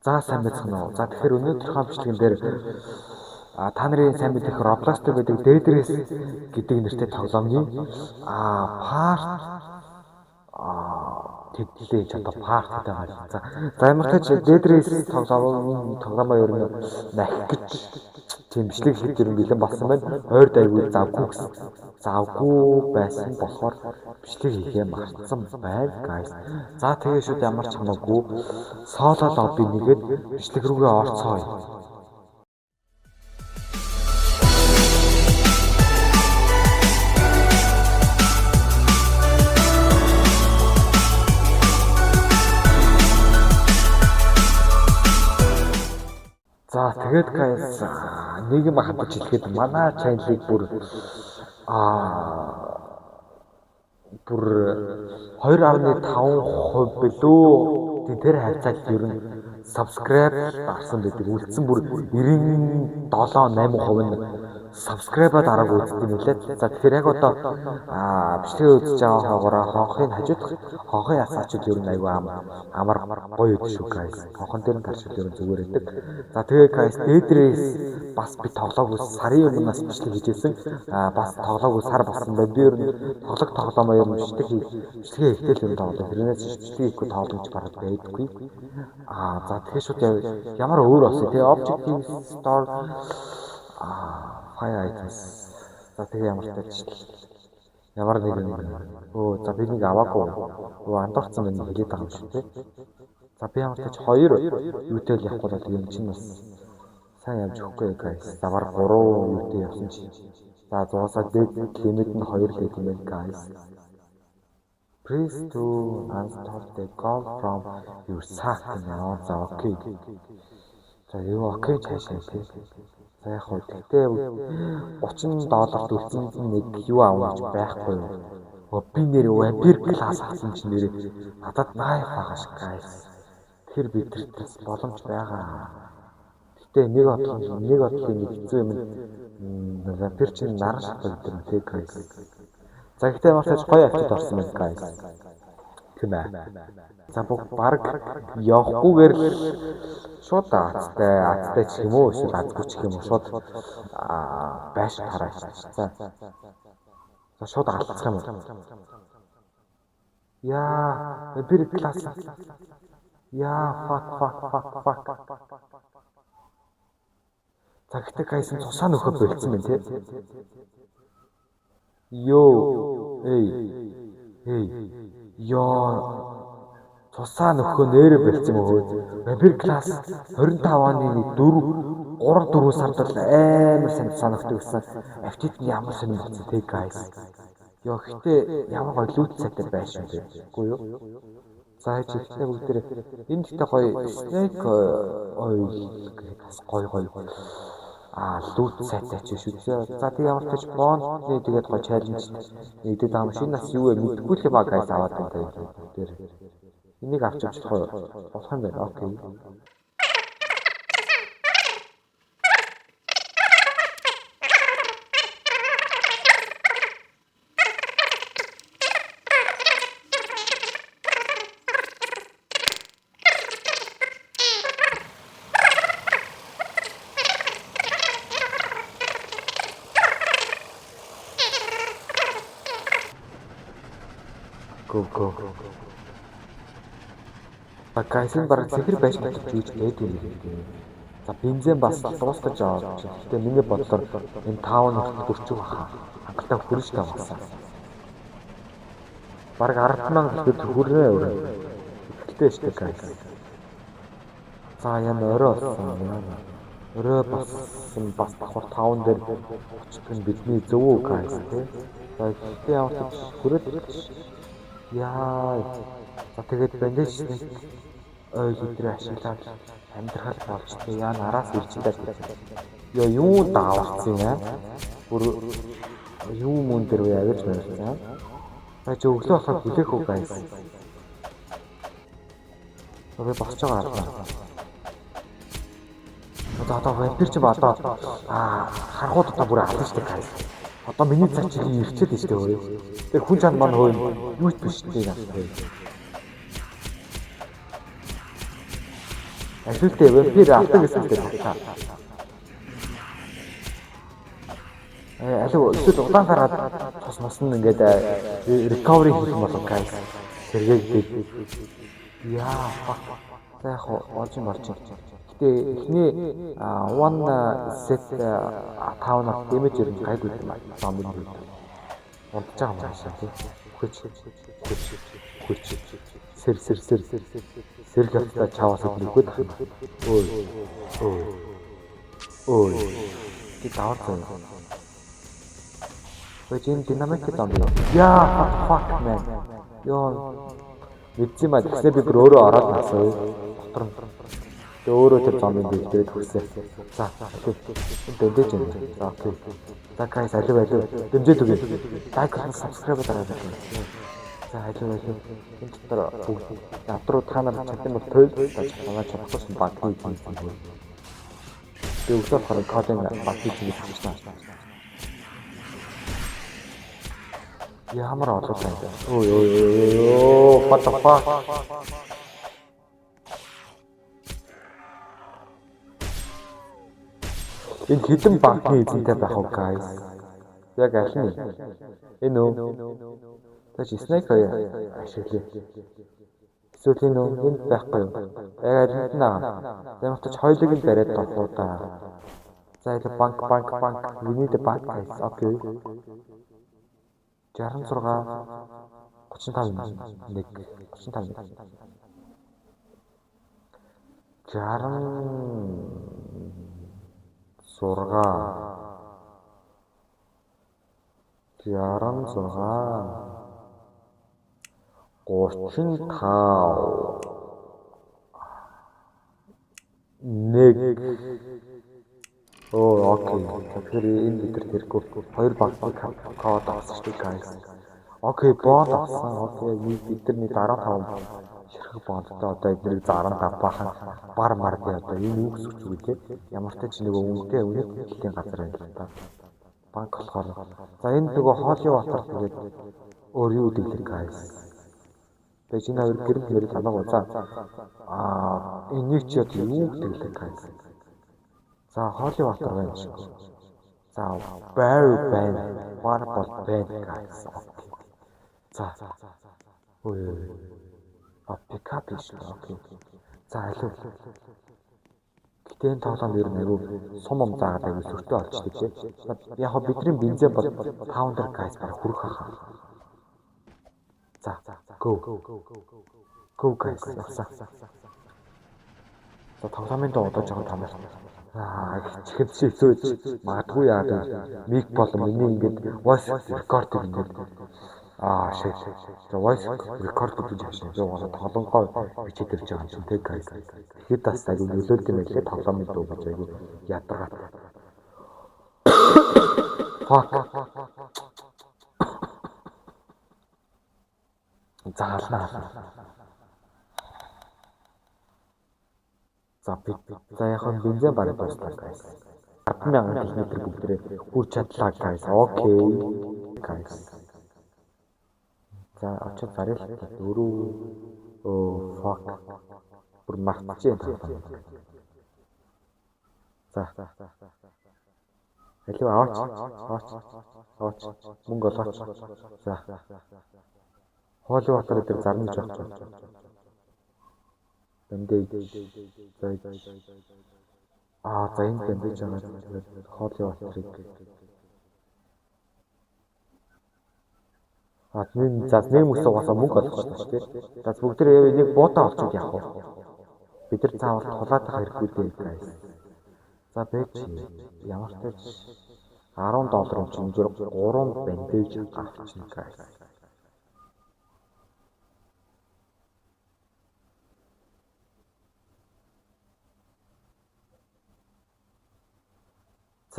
За, сайн байцгаана уу. За, тэгэхээр өнөөдрийнхөө бичлэгэн дээр та нарын сайн мэдэх Roblox дээр байдаг Dead Race гэдэг нэртэй тоглоомны part тэдлээ ч одоо part гэдэг байгаа. За, ямар ч Dead Race тоглоомоо ер нь нахих гэж тийм бичлэг хийх ер нь бэлэн болсон байна. Ойрд айгүй завгүй гэсэн. Завгүй байсан болохоор бичлэг хийхээ мартсан байна, guys. За, тэгээ шүүд ямар ч хамаагүй solo lobby нэгээд бичлэг рүүгээ орцгоё. За, тэгээд, guys, нэг юм хатаж хэлэхэд манай channel-ыг бүр 2.5% билүү, тэр хавцаад ер нь subscribe дарсан байдаг. Үлдсэн бүр 97 8% нь subscribe-а дараагүй үздэг юм лээ. За, тэгэхээр яг одоо бичлэгээ үзэж байгаа хоогоороо хонхын хажуудах хонхын асаачуд ер нь айгүй амар гоё байдаг шүү, guys. Хонхон дээр нь таршил ер нь зүгээр байдаг. За, тэгээ, guys, Dead Race бас би тоглоогүй сарын өмнөөс бичлэг хийжсэн. Бас тоглоогүй сар болсон байна. Би ер нь тоглоомоо ер нь бичлэгээ хийхдээ л ер нь тоглоо. Тэрнээс бичлэг хийхгүй тоглож бараг байдаггүй. За, тэгэхээр шууд ямар өөр болсон те, Objective Store fire items. За, тэгээ ямар тач ямар нэг юм. Өө, за, би нэг аваагүй. Өө, андуурсан байна, хэлээд байгаа юм шиг те. За, би ямар тач хоёр юутэй л явахгүй бол юм чинь бас сайн явж өгөхгүй, guys. За, баг 3 юутэй явсан чи. За, зуусаа дэд limit нь 2 л гэдэг юм байна, guys. Press to unstop the gold from your sack гэнэ. За, okay. За, юу, okay цаашаа тий. За, яг хөө тэгтээ 30 долларт үлдсэн нэг юу авах гэж байхгүй юу? Өө, би нэр vampire class авсан чинь нэрээ надад knife байгаа шиг, guys. Тэр бидэрт бас боломж байгаа. Гэтэ нэг бодлын нэг хэцүү юм нь вампир чинь наран шатдаг гэдэг юм тий, guys. За, гэтээ ямар ч гоё авчид орсон байна, guys. Тийм ээ. За, бүх баг явахгүйгээр л шууд азтай ч юм уу, эсвэл азгүй ч юм уу, шууд байш тараач. За. За, шууд алдчих юм уу? Яа, vampire class. Яа, fuck, fuck, fuck, fuck. За, гэтээ, guys, цусаа нөхөө болцсон байна те. Йоо. Эй. Эй. Йоо. Цусаа нөхөө нэрэ болцсон юм өө. Vampire class 25 оны 4 3 4 сард бол амар сайн цусаа нөхдөг гэсэн. Автит нь ямар сонирн болсон те, guys. Йоо, гэтээ ямар гоё loot сайтай байш юм бэ? Үгүй юу? За, хийж ихтэй бүгд энэ гэхдээ гоё snake oil гэх бас гоё гоё loot сайтай ч шүү дээ. За, тэг ямар ч тач бондны тэгээд гоё challenge нэгдээд байгаа юм. Шинэ нас юу вэ мэдэхгүй л юм а, guys, аваад байна тэр. Энийг авч явчих уу? Болох юм байна. Okay. Go, go. За, guys, энэ бараг цэнхэр байж дотор жийж байдаг юм гэдэг. За, бензин бас дуусгаж аваад. Гэхдээ миний бодлоор энэ town хүртэл хүрчих баха. Хангалттай хүрнэ шүү дээ бас. Бараг 10,000 гэхэд хүрнэ өөрөө. Итгэлтэй шүү дээ, guys. За, яна, орой болсон яана. Орой болсон, бас давхар town дээр очих нь бидний зөв үү, guys, тий. За, гэхдээ ямар ч хүрээд яа. За, тэгээд bandage snake oil өдрөө ашиглаад амьдрахал болж тэ яа нараас ирж даа. Йоо, юу дааварсан юм аа? Бүр юу мөн дээр үе авирч мавирсан. За, чи өглөө болохоор хүлээх үү, guys? Би босч байгаа албаа. Одоо вампир чи одоо харахууд одоо бүр ална шүү дээ, guys. Одоо миний цаг чи ирчээд шүү дээ хөөе. Тэр хүн чанд маань хөөе юу ч биш дээ надад хөөе. Ашигтай вампир авдаг гэсэн үг дуртай. Алив эсвэл удаан гараад тус мус нь ингээд recovery хийх юм болов guys. Сэргээгдээд. Яа, fuck. За яг болж юм болж байна. Гэтэ эхний one set 5 damage ер нь гайгүй юм аа. Зомби нь. Унтж байгаа юм аашаа тий. Үхэж үхэж үхэж сэр сэр сэр сэрх явцдаа чаваас нүгэд ах. Ой. Ой. Ой. Би давар заяа. Ой, энэ динамик зомби. Яа, fuck man. Йоо. Мэдсэн юм а. Тэгснээр би бүр өөрөө ороод насаа. Дотор нь. Тэгээ өөрөө тэр зомбиг бэлдээд хүрсэн. За, okay. Дэмжиж байна. За, okay. За, guys, алив алив. Дэмжиж өгье. Like болон subscribe дараарай. За, алив алив. Энэ дотор бүгд надруу та нар чадсан бол туйл чадна чадахгүй шин баг хийж юм. Би өглөө болохоор кодын баг хийж гэж байна. Ямар олон юм бэ? Ой ой ой, what the fuck? Энэ хэдэн банкны эзэнтэй байх вэ, guys? Яг аль нь? Энэ үү? За чи snake хоёр ашиглая. Эсвэл энэ үү? Энд байхгүй юу? Яг аль нь аа. За ямар ч хоёулыг нь бариад авах уу да. За илүү банк банк банк. We need a bank, guys. Okay. 66 35 1 35 1 66 35 1. Оо, okay. Тэгэхээр энэ бид нар тэргүй хоёр баг код авсан шүү дээ, guys. Okay, bond авсан. Okay, бид нар 15 ширхэг bond-той одоо эднийг 65 бахан бар мар би одоо энэ юу гэсэн үг вэ те? Ямар ч ч нөгөө үнэтэй үнэт хэлтийн газар байна л та. Банк болохоор за энэ нөгөө holy water тэгээд өөр юу гэдэг лээ, guys. Тэгээд энэ хоёр гэрэл мэрэл алга за. Аа, энийг чи одоо юу гэдэг лээ, guys. За, holy water байна шиг. За, barrel байна. Бар бол байна, guys. Okay. За. Ой. А, пикап биш. Okay. За, алив. Гэтэ энэ тоглоом ер нь айгүй сум ум заагаад айгүй сүртэй олчдөг тий. Яг хоо бидний бензин бол 5 дээр, guys, баг хүрэх хаа. За, go. Go, guys. Явсан. За, тоглоомын дуу одоо жоохон том байна. Аа, чихэвч хэцүү магадгүй яагаад мик болон миний ингээд voice record ингээд аа shit. За, voice record гэж яашаа. Би угаасаа тоглонгоо бичээд ирж байгаа юм чинь те, guys. Тэгэхэд бас айгүй нөлөөлд юм байлээ тоглоомын дуу гэж айгүй ядаргаад. Fuck. За, ална ална. За, би за яг нь бензин бараг дуслаа, guys. 10,000 км бүгдээрээ хүрч чадлаа, guys. Okay. Guys. За, очиж зарил дөрөв. Оо, fuck. Бүр мартчихээн тоглоом. За. Алив аваач. Аваач. Аваач. Мөнгө олооч. За. Holy water дээр зарна гэж байхгүй. Bandage. За. Аа, за энэ bandage байгаа. Тэгээд holy water-ыг А нэг за нэг мөс угаасаа мөнгө олох шүү дээ. За, бүгд нэг буудаа олчиход явах уу? Бид нар заавал тулаад байх хэрэггүй дээ, guys. За, бэж ямар ч тач 10 доллар юм чинь 3 bandage авчихна, guys.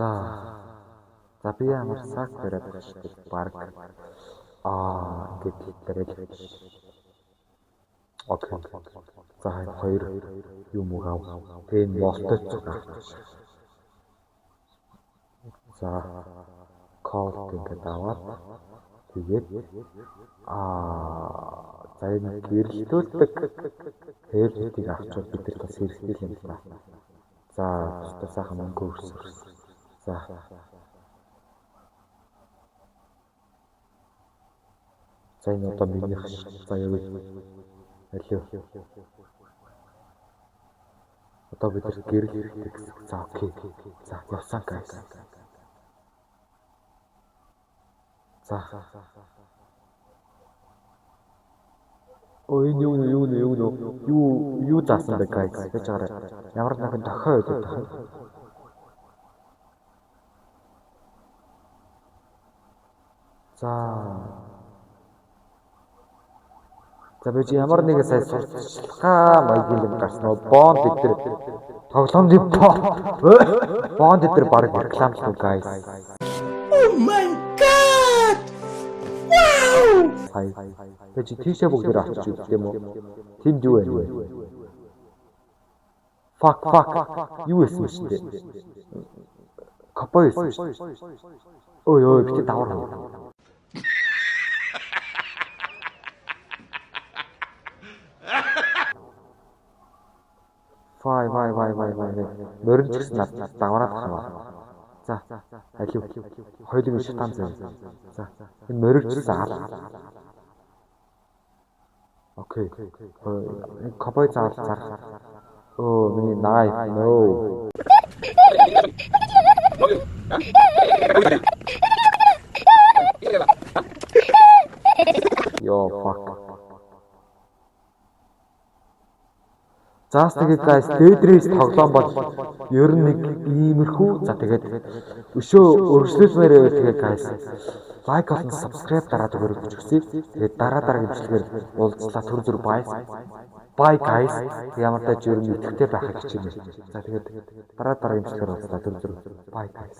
За. За, би ямар сак бариад байгаа шүү дээ. Баг. Аа, ингээд бариад. Okay. За, энэ хоёр юм уу ав. Тэгээ энэ молтой цуг авчих. За, colt ингээд аваад Тэгээд за энэ гэрэлтүүлдэг helmet-ийг авчвал бид нар бас хэрэгтэй юм л да. За өстой сайхан мөнгө өрсөн. За. За энэ одоо минийх ш. За явъя. Алио. Одоо бид нар гэрэл хэрэгтэй гэсэн. За окей. За явсан guys. За. Өө энэ юу нэ юу нэ юу нэ юу юу заасан бэ guys гэж байгаарай. Ямар нэгэн дохио байлаа тах. За. За би ямар нэгэн сайн сурталчилгаа маягийн юм гарсан уу? Бонд дээр тоглоомны бонд дээр баг рекламлах уу guys. Oh my god. Wow. Сая. Би чи тийшээ бүгдээр авчиж үздэг юм уу? Тэнд юу байна вэ? Fuck fuck. Юу байсан бэ штэ? Копой байсан штэ. Ой ой бити давар. Вай вай вай вай вай. Морин ч гэсэн надад давраад хаваа. За алив. Хоёулын шатаан зав. За энэ моригчсэн ал. Окей. Энэ кобой заавал зарах. Өө миний knife no. Йоо fuck. За тэгээд guys Dead Race тоглоом бол ер нь нэг иймэрхүү. За тэгээд өшөө өргөжлүүлмээр байвал тэгээд guys like болон subscribe дараад өгөөрэй гэж хүсье. Тэгээд дараа дараагийн бичлэгээр уулзлаа. Түр зүр bye. Bye guys. Ямар тач ер нь идэвхтэй байхыг хичээнэ. За тэгээд дараа дараагийн бичлэгээр уулзлаа. Түр зүр bye guys.